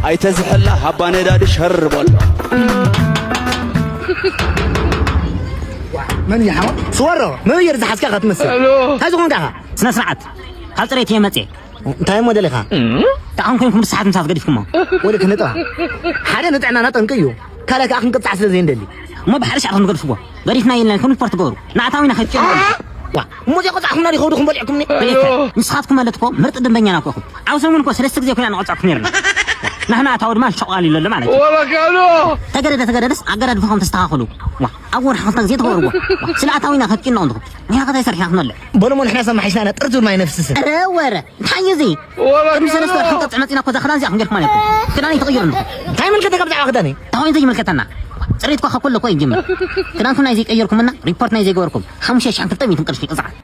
ኣይተዝሕላ ሃባ ነዳዲ ሸር በሎ። መን እዩ ሓወ? ስወሮ፣ መበየር ዝሓዝካ ክትመስል። ሄሎ። እንታይ ዝኾንካ ኢኻ? ስነ ስርዓት። ካብ ጽሬት እየ መጽየ። እንታይ እሞ ደሊኻ? ደኣ ኮንኩም ብሰሓት ምሳት ገዲፍኩሞ። ወደ ክንጥራ። ሓደ ንጥዕናና ጠንቂ እዩ። ካልኣይ ከዓ ክንቅጻዕ ስለ ዘይንደሊ። እሞ ብሓደ ሻዕ ክንገድፍዎ። ገዲፍና የለን፣ ከም ሪፖርት ገበሩ። ንኣታዊና ከይትጭነቁ። ዋ፣ እሞ እዚኣ ቆጻዕኩምና ዲኹም በሊዕኩምኒ? በሊዕካ። ንስኻትኩም ማለት እኮ ምርጥ ደንበኛና እኮ ኢኹም። ኣብ ሰሙን እኮ ሰለስተ ግዜ ኮይና ንቆጽዐኩም ነርና። ናህና ኣታዊ ድማ ሸቋል ይለሎ ማለት እዩ። ወበካሎ። ተገደደ ተገደደስ ኣገዳድፋኹም ተስተኻኽሉ። ዋ፣ ኣብ ወርሒ ክልተ ግዜ ትገብርዎ። ዋ፣ ስለ ኣታዊና ከትጭነቑ እንዲኹም። ንሕና ከታይ ሰሪሕና ክንበልዕ? በሉ እሞ ንሕና ሰብ መሓይሽና ኢና ጥርዙር ማይ ነፍስስን። ኧረ ወረ፣ እንታይ እዩ እዚ? ወበካሎ። ቅድሚ ሰለስተ ወርሒ ክንቀጽዕ መጺና እኮ እዛ ክዳን እዚኣ ክንገድፍማ ነርኩም። ክዳነይ ትቕይሩ እንዲኹም። እንታይ ይምልከተካ ብዛዕባ ክዳነይ? እንታይ እንታይ ይምልከተና? ጽሬት እኮ ካብ ኩሉ እኮ ይጅምር። ክዳንኩም ናይ ዘይቀየርኩምና ሪፖርት ናይ ዘይገበርኩም ሓሙሽተ ሽሕን ክልተ ሚእትን ቅርሺ ቅጽዓት።